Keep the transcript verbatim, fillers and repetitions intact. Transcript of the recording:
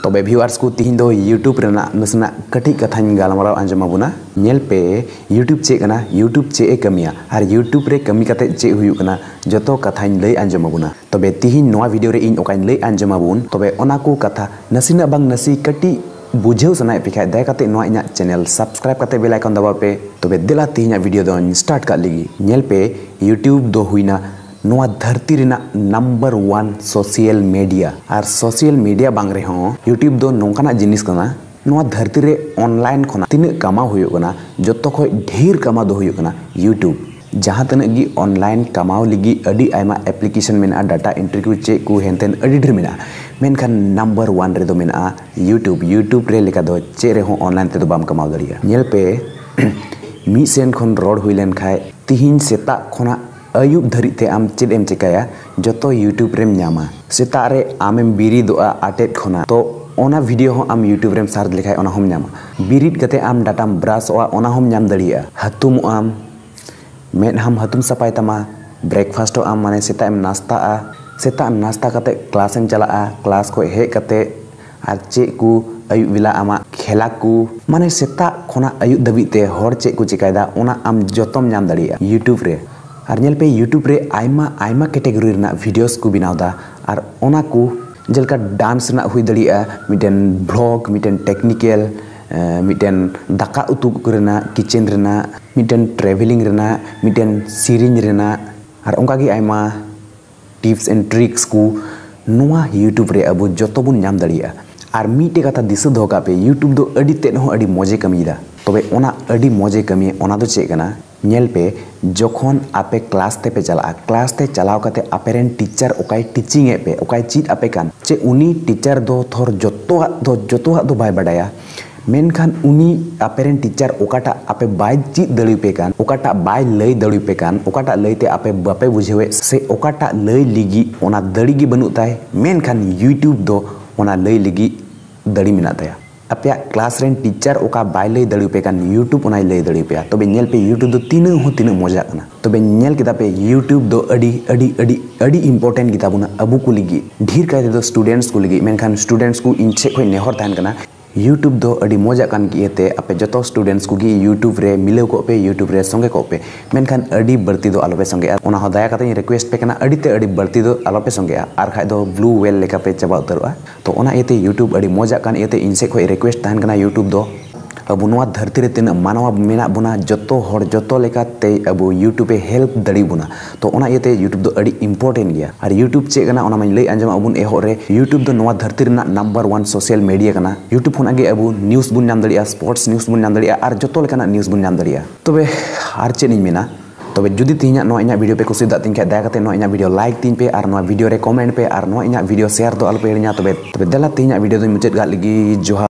ᱛᱚᱵᱮ viewers ᱠᱚ, ᱛᱤᱦᱤᱧ ᱫᱚ YouTube ᱨᱮᱱᱟᱜ ᱱᱟᱥᱮᱱᱟᱜ ᱠᱟᱹᱴᱤᱡ ᱠᱟᱛᱷᱟᱧ ᱜᱟᱞᱢᱟᱨᱟᱣ ᱟᱸᱡᱚᱢ ᱟᱵᱚᱱᱟ᱾ ᱧᱮᱞ ᱯᱮ, YouTube ᱪᱮᱫ ᱠᱟᱱᱟ, YouTube ᱪᱮᱫ ᱮ ᱠᱟᱹᱢᱤᱭᱟ ᱟᱨ YouTube ᱨᱮ ᱠᱟᱹᱢᱤ ᱠᱟᱛᱮ ᱪᱮᱫ ᱦᱩᱭᱩᱜ ᱠᱟᱱᱟ, ᱡᱚᱛᱚ ᱠᱟᱛᱷᱟᱧ ᱞᱟᱹᱭ ᱟᱸᱡᱚᱢ ᱟᱵᱚᱱᱟ᱾ ᱛᱚᱵᱮ ᱛᱤᱦᱤᱧ ᱱᱚᱣᱟ video ᱨᱮ ᱤᱧ ᱚᱠᱟᱧ ᱞᱟᱹᱭ ᱟᱸᱡᱚᱢ ᱟᱵᱚᱱ, ᱛᱚᱵᱮ ᱚᱱᱟ ᱠᱚ ᱠᱟᱛᱷᱟ ᱱᱟᱥᱮᱱᱟᱜ ᱵᱟᱝ ᱱᱟᱥᱮ ᱠᱟᱹᱴᱤᱡ ᱵᱩᱡᱷᱟᱹᱣ ᱥᱟᱱᱟᱭᱮᱫ ᱯᱮ ᱠᱷᱟᱡ, ᱫᱟᱭᱟ ᱠᱟᱛᱮ ᱱᱚᱣᱟ ᱤᱧᱟᱹᱜ channel subscribe ᱠᱟᱛᱮ bell icon ᱫᱟᱵᱟᱣ ᱯᱮ᱾ ᱛᱚᱵᱮ ᱫᱮᱞᱟ, ᱛᱤᱦᱤᱧᱟᱜ video ᱫᱚᱧ start ᱠᱟᱜ ᱞᱮᱜᱮ᱾ ᱧᱮᱞ ᱯᱮ, YouTube ᱫᱚ ᱦᱩᱭᱱᱟ ᱱᱚᱣᱟ ᱫᱷᱟᱹᱨᱛᱤ ᱨᱮᱱᱟᱜ number one social media᱾ ᱟᱨ social media ᱵᱟᱝ ᱨᱮᱦᱚᱸ, YouTube ᱫᱚ ᱱᱚᱝᱠᱟᱱᱟᱜ ᱡᱤᱱᱤᱥ ᱠᱟᱱᱟ, ᱱᱚᱣᱟ ᱫᱷᱟᱹᱨᱛᱤ ᱨᱮ online ᱠᱷᱚᱱᱟᱜ ᱛᱤᱱᱟᱹᱜ ᱠᱟᱢᱟᱣ ᱦᱩᱭᱩᱜ ᱠᱟᱱᱟ, ᱡᱚᱛᱚ ᱠᱷᱚᱡ ᱰᱷᱮᱨ ᱠᱟᱢᱟᱣ ᱫᱚ ᱦᱩᱭᱩᱜ ᱠᱟᱱᱟ YouTube᱾ ᱡᱟᱦᱟᱸ ᱛᱤᱱᱟᱹᱜ ᱜᱮ online ᱠᱟᱢᱟᱣ ᱞᱟᱹᱜᱤᱫ ᱟᱹᱰᱤ ᱟᱭᱢᱟ application ᱢᱮᱱᱟᱜᱼᱟ, data entry ᱠᱚ, ᱪᱮᱫ ᱠᱚ ᱦᱮᱱᱛᱮᱱ ᱟᱹᱰᱤ ᱰᱷᱮᱨ ᱢᱮᱱᱟᱜᱼᱟ, ᱢᱮᱱᱠᱷᱟᱱ number one ᱨᱮᱫᱚ ᱢᱮᱱᱟᱜᱼᱟ YouTube᱾ YouTube ᱨᱮ ᱞᱮᱠᱟ ᱫᱚ ᱪᱮᱫ ᱨᱮᱦᱚᱸ online ᱛᱮᱫᱚ ᱵᱟᱢ ᱠᱟᱢᱟᱣ ᱫᱟᱲᱮᱭᱟᱜᱼᱟ᱾ ᱧᱮᱞ ᱯᱮ, ᱢᱤᱫ ᱥᱮᱱ ᱠᱷᱚᱱ ᱨᱚᱲ ᱦᱩᱭ ᱞᱮᱱ ᱠᱷᱟᱡ, ᱛᱤᱦᱤᱧ ᱥᱮᱛᱟᱜ ᱠᱷᱚᱱᱟᱜ ᱟᱹᱭᱩᱵ ᱫᱷᱟᱹᱨᱤᱡ ᱛᱮ ᱟᱢ ᱪᱮᱫ ᱮᱢ ᱪᱮᱠᱟᱭᱟ, ᱡᱚᱛᱚ YouTube ᱨᱮᱢ ᱧᱟᱢᱟ᱾ ᱥᱮᱛᱟᱜ ᱨᱮ ᱟᱢᱮᱢ ᱵᱤᱨᱤᱫᱚᱜᱼᱟ ᱟᱴᱮᱫ ᱠᱷᱚᱱᱟᱜ, ᱛᱚ ᱚᱱᱟ video ᱦᱚᱸ ᱟᱢ YouTube ᱨᱮᱢ search ᱞᱮᱠᱷᱟᱡ ᱚᱱᱟ ᱦᱚᱸᱢ ᱧᱟᱢᱟ᱾ ᱵᱤᱨᱤᱫ ᱠᱟᱛᱮ ᱟᱢ dataᱢ brushᱚᱜᱼᱟ, ᱚᱱᱟ ᱦᱚᱸᱢ ᱧᱟᱢ ᱫᱟᱲᱮᱭᱟᱜᱼᱟ᱾ ᱦᱟᱹᱛᱩᱢᱚᱜ ᱟᱢ, ᱢᱮᱫᱦᱟᱢ ᱦᱟᱹᱛᱩᱢ ᱥᱟᱯᱷᱟᱭ ᱛᱟᱢᱟ, breakfastᱚᱜ ᱟᱢ, ᱢᱟᱱᱮ ᱥᱮᱛᱟᱜ ᱮᱢ ᱱᱟᱥᱛᱟᱜᱼᱟ, ᱥᱮᱛᱟᱜ ᱱᱟᱥᱛᱟ ᱠᱟᱛᱮ classᱮᱢ ᱪᱟᱞᱟᱜᱼᱟ, class ᱠᱷᱚᱡ ᱦᱮᱡ ᱠᱟᱛᱮ ᱟᱨ ᱪᱮᱫ ᱠᱚ ᱟᱹᱭᱩᱵ ᱵᱮᱞᱟ ᱟᱢᱟᱜ ᱠᱷᱮᱞᱟ ᱠᱚ, ᱢᱟᱱᱮ ᱥᱮᱛᱟᱜ ᱠᱷᱚᱱᱟᱜ ᱟᱹᱭᱩᱵ ᱫᱷᱟᱹᱵᱤᱡ ᱛᱮ ᱦᱚᱲ ᱪᱮᱫ ᱠᱚ ᱪᱮᱠᱟᱭᱮᱫᱟ, ᱚᱱᱟ ᱟᱢ ᱡᱚᱛᱚᱢ ᱧᱟᱢ ᱫᱟᱲᱮᱭᱟᱜᱼᱟ YouTube ᱨᱮ᱾ ᱟᱨ ᱧᱮᱞ ᱯᱮ, YouTube ᱨᱮ ᱟᱭᱢᱟ ᱟᱭᱢᱟ category ᱨᱮᱱᱟᱜ videos ᱠᱚ ᱵᱮᱱᱟᱣ ᱮᱫᱟ, ᱟᱨ ᱚᱱᱟ ᱠᱚ ᱡᱮᱞᱮᱠᱟ dance ᱨᱮᱱᱟᱜ ᱦᱩᱭ ᱫᱟᱲᱮᱭᱟᱜᱼᱟ, ᱢᱤᱫᱴᱮᱱ vlog, ᱢᱤᱫᱴᱮᱱ technical, ᱮ, ᱢᱤᱫᱴᱮᱱ ᱫᱟᱠᱟ ᱩᱛᱩ ᱠᱚᱨᱮᱱᱟᱜ, kitchen ᱨᱮᱱᱟᱜ, ᱢᱤᱫᱴᱮᱱ travelling ᱨᱮᱱᱟᱜ, ᱢᱤᱫᱴᱮᱱ ᱥᱮᱨᱮᱧ ᱨᱮᱱᱟᱜ, ᱟᱨ ᱚᱱᱠᱟᱜᱮ ᱟᱭᱢᱟ tips and tricks ᱠᱚ ᱱᱚᱣᱟ YouTube ᱨᱮ ᱟᱵᱚ ᱡᱚᱛᱚ ᱵᱚᱱ ᱧᱟᱢ ᱫᱟᱲᱮᱭᱟᱜᱼᱟ᱾ ᱟᱨ ᱢᱤᱫᱴᱮᱡ ᱠᱟᱛᱷᱟ ᱫᱤᱥᱟᱹ ᱫᱚᱦᱚ ᱠᱟᱜ ᱯᱮ, YouTube ᱫᱚ ᱟᱹᱰᱤ ᱛᱮᱫ ᱦᱚᱸ ᱟᱹᱰᱤ ᱢᱚᱡᱮ ᱠᱟᱹᱢᱤᱭᱮᱫᱟ᱾ ᱛᱚᱵᱮ ᱚᱱᱟ ᱟᱹᱰᱤ ᱢᱚᱡᱮ ᱠᱟᱹᱢᱤᱭᱟ, ᱚᱱᱟ ᱫᱚ ᱪᱮᱫ ᱠᱟᱱᱟ? ᱧᱮᱞ ᱯᱮ, ᱡᱚᱠᱷᱚᱱ ᱟᱯᱮ class ᱛᱮᱯᱮ ᱪᱟᱞᱟᱜᱼᱟ, class ᱛᱮ ᱪᱟᱞᱟᱣ ᱠᱟᱛᱮ ᱟᱯᱮ ᱨᱮᱱ teacher ᱚᱠᱟᱭ teaching ᱮᱫ ᱯᱮ, ᱚᱠᱟᱭ ᱪᱮᱫ ᱟᱯᱮ ᱠᱟᱱ, ᱪᱮ ᱩᱱᱤ teacher ᱫᱚ ᱛᱷᱚᱨ ᱡᱚᱛᱚᱣᱟᱜ ᱫᱚ, ᱡᱚᱛᱚᱣᱟᱜ ᱫᱚ ᱵᱟᱭ ᱵᱟᱰᱟᱭᱟ, ᱢᱮᱱᱠᱷᱟᱱ ᱩᱱᱤ ᱟᱯᱮ ᱨᱮᱱ teacher ᱚᱠᱟᱴᱟᱜ ᱟᱯᱮ ᱵᱟᱭ ᱪᱮᱫ ᱫᱟᱲᱮᱭᱟᱯᱮ ᱠᱟᱱ, ᱚᱠᱟᱴᱟᱜ ᱵᱟᱭ ᱞᱟᱹᱭ ᱫᱟᱲᱮᱭᱟᱯᱮ ᱠᱟᱱ, ᱚᱠᱟᱴᱟᱜ ᱞᱟᱹᱭᱛᱮ ᱟᱯᱮ ᱵᱟᱯᱮ ᱵᱩᱡᱷᱟᱹᱣᱮᱫ ᱥᱮ ᱚᱠᱟᱴᱟᱜ ᱞᱟᱹᱭ ᱞᱟᱹᱜᱤᱫ ᱚᱱᱟ ᱫᱟᱲᱮ ᱜᱮ ᱵᱟᱹᱱᱩᱜ ᱛᱟᱭ, ᱢᱮᱱᱠᱷᱟᱱ YouTube ᱫᱚ ᱚᱱᱟ ᱞᱟᱹᱭ ᱞᱟᱹᱜᱤᱫ ᱫᱟᱲᱮ ᱢᱮᱱᱟᱜ ᱛᱟᱭᱟ᱾ ᱟᱯᱮᱭᱟᱜ class ᱨᱮᱱ teacher ᱚᱠᱟ ᱵᱟᱭ ᱞᱟᱹᱭ ᱫᱟᱲᱮᱭᱟᱯᱮ ᱠᱟᱱ, YouTube ᱚᱱᱟᱭ ᱞᱟᱹᱭ ᱫᱟᱲᱮᱭᱟᱯᱮᱭᱟ᱾ ᱛᱚᱵᱮ ᱧᱮᱞ ᱯᱮ, YouTube ᱫᱚ ᱛᱤᱱᱟᱹᱜ ᱦᱚᱸ ᱛᱤᱱᱟᱹᱜ ᱢᱚᱡᱟᱜ ᱠᱟᱱᱟ᱾ ᱛᱚᱵᱮ ᱧᱮᱞ ᱠᱮᱫᱟ ᱯᱮ, YouTube ᱫᱚ ᱟᱹᱰᱤ, ᱟᱹᱰᱤ, ᱟᱹᱰᱤ, ᱟᱹᱰᱤ important ᱜᱮᱛᱟ ᱵᱚᱱᱟ ᱟᱵᱚ ᱠᱚ ᱞᱟᱹᱜᱤᱫ᱾ ᱰᱷᱮᱨ ᱠᱟᱭ ᱛᱮᱫᱚ ᱥᱴᱩᱰᱮᱱᱴᱥ ᱠᱚ ᱞᱟᱹᱜᱤᱫ, ᱢᱮᱱᱠᱷᱟᱱ ᱥᱴᱩᱰᱮᱱᱴᱥ ᱠᱚ ᱤᱧ ᱥᱮᱫ ᱠᱷᱚᱱ ᱱᱮᱦᱚᱨ ᱛᱟᱦᱮᱱ ᱠᱟᱱᱟ, YouTube ᱫᱚ ᱟᱹᱰᱤ ᱢᱚᱡᱟᱜ ᱠᱟᱱ ᱜᱮ ᱤᱭᱟᱹᱛᱮ ᱟᱯᱮ ᱡᱚᱛᱚ ᱥᱴᱩᱰᱮᱱᱴᱥ ᱠᱚᱜᱮ YouTube ᱨᱮ ᱢᱤᱞᱟᱹᱣ ᱠᱚᱜ ᱯᱮ, YouTube ᱨᱮ ᱥᱚᱸᱜᱮ ᱠᱚᱜ ᱯᱮ᱾ ᱢᱮᱱᱠᱷᱟᱱ ᱟᱹᱰᱤ ᱵᱟᱹᱲᱛᱤ ᱫᱚ ᱟᱞᱚᱯᱮ ᱥᱚᱸᱜᱮᱜᱼᱟ, ᱚᱱᱟ ᱦᱚᱸ ᱫᱟᱭᱟ ᱠᱟᱛᱮ ᱤᱧ ᱨᱤᱠᱩᱭᱮᱥᱴ ᱯᱮ ᱠᱟᱱᱟ, ᱟᱹᱰᱤ ᱛᱮ ᱟᱹᱰᱤ ᱵᱟᱹᱲᱛᱤ ᱫᱚ ᱟᱞᱚᱯᱮ ᱥᱚᱸᱜᱮᱜᱼᱟ, ᱟᱨ ᱠᱷᱟᱡ ᱫᱚ ᱵᱞᱩ ᱣᱮᱞ ᱞᱮᱠᱟ ᱯᱮ ᱪᱟᱵᱟ ᱩᱛᱟᱹᱨᱚᱜᱼᱟ᱾ ᱛᱚ ᱚᱱᱟ ᱤᱭᱟᱹᱛᱮ YouTube ᱟᱹᱰᱤ ᱢᱚᱡᱟᱜ ᱠᱟᱱ ᱤᱭᱟᱹᱛᱮ ᱤᱧ ᱥᱮᱫ ᱠᱷᱚᱱ ᱨᱤᱠᱩᱭᱮᱥᱴ ᱛᱟᱦᱮᱱ ᱠᱟᱱᱟ, YouTube ᱫᱚ ᱟᱵᱚ ᱱᱚᱣᱟ ᱫᱷᱟᱹᱨᱛᱤ ᱨᱮ ᱛᱤᱱᱟᱹᱜ ᱢᱟᱱᱣᱟ ᱢᱮᱱᱟᱜ ᱵᱚᱱᱟ, ᱡᱚᱛᱚ ᱦᱚᱲ ᱡᱚᱛᱚ ᱞᱮᱠᱟᱛᱮ ᱟᱵᱚ YouTube ᱮ ᱦᱮᱞᱯ ᱫᱟᱲᱮ ᱵᱚᱱᱟ᱾ ᱛᱚ ᱚᱱᱟ ᱤᱭᱟᱹᱛᱮ YouTube ᱫᱚ ᱟᱹᱰᱤ ᱤᱢᱯᱚᱨᱴᱮᱱᱴ ᱜᱮᱭᱟ᱾ ᱟᱨ YouTube ᱪᱮᱫ ᱠᱟᱱᱟ ᱚᱱᱟ ᱢᱟᱧ ᱞᱟᱹᱭ ᱟᱸᱡᱚᱢᱟᱜ ᱵᱚᱱ ᱮᱦᱚᱵ ᱨᱮ᱾ YouTube ᱫᱚ ᱱᱚᱣᱟ ᱫᱷᱟᱹᱨᱛᱤ ᱨᱮᱱᱟᱜ ᱱᱟᱢᱵᱟᱨ ᱳᱣᱟᱱ ᱥᱳᱥᱟᱞ ᱢᱤᱰᱤᱭᱟ ᱠᱟᱱᱟ᱾ YouTube ᱠᱷᱚᱱᱟᱜ ᱜᱮ ᱟᱵᱚ ᱱᱤᱭᱩᱡᱽ ᱵᱚᱱ ᱧᱟᱢ ᱫᱟᱲᱮᱭᱟᱜᱼᱟ, ᱥᱯᱳᱨᱴᱥ ᱱᱤᱭᱩᱡᱽ ᱵᱚᱱ ᱧᱟᱢ ᱫᱟᱲᱮᱭᱟᱜᱼᱟ, ᱟᱨ ᱡᱚᱛᱚ ᱞᱮᱠᱟᱱᱟᱜ ᱱᱤᱭᱩᱡᱽ ᱵᱚᱱ ᱧᱟᱢ ᱫᱟᱲᱮᱭᱟᱜᱼᱟ᱾ ᱛᱚᱵᱮ ᱟᱨ ᱪᱮᱫ ᱤᱧ ᱢᱮᱱᱟ, ᱛᱚᱵᱮ ᱡᱩᱫᱤ ᱛᱮᱦᱮᱧᱟᱜ ᱱᱚᱣᱟ ᱤᱧᱟᱹᱜ ᱵᱷᱤᱰᱤᱭᱳ ᱯᱮ ᱠᱩᱥᱤᱭᱟᱫᱟ ᱛᱤᱧ ᱠᱷᱟᱡ, ᱫᱟᱭᱟ ᱠᱟᱛᱮ ᱱᱚᱣᱟ ᱤᱧᱟᱹᱜ ᱵᱷᱤᱰᱤᱭᱳ ᱞᱟᱭᱤᱠ ᱛᱤᱧ ᱯᱮ ᱟᱨ ᱱᱚᱣᱟ ᱵᱷᱤᱰᱤᱭᱳ ᱨᱮ ᱠᱚᱢᱮᱱᱴ ᱯᱮ ᱟᱨ ᱱᱚᱣᱟ ᱤᱧᱟᱹᱜ ᱵᱷᱤᱰᱤᱭᱳ ᱥᱮᱭᱟᱨ ᱫᱚ ᱟᱞᱚᱯᱮ ᱦᱤᱲᱤᱧᱟ᱾ ᱛᱚᱵᱮ, ᱛᱚᱵᱮ ᱫᱮᱞᱟ ᱛᱮᱦᱮᱧᱟᱜ ᱵᱷᱤᱰᱤᱭᱳ ᱫᱚᱧ ᱢᱩᱪᱟᱹᱫ ᱠᱟᱜ ᱞᱮᱜᱮ᱾ ᱡᱚᱦᱟᱨ᱾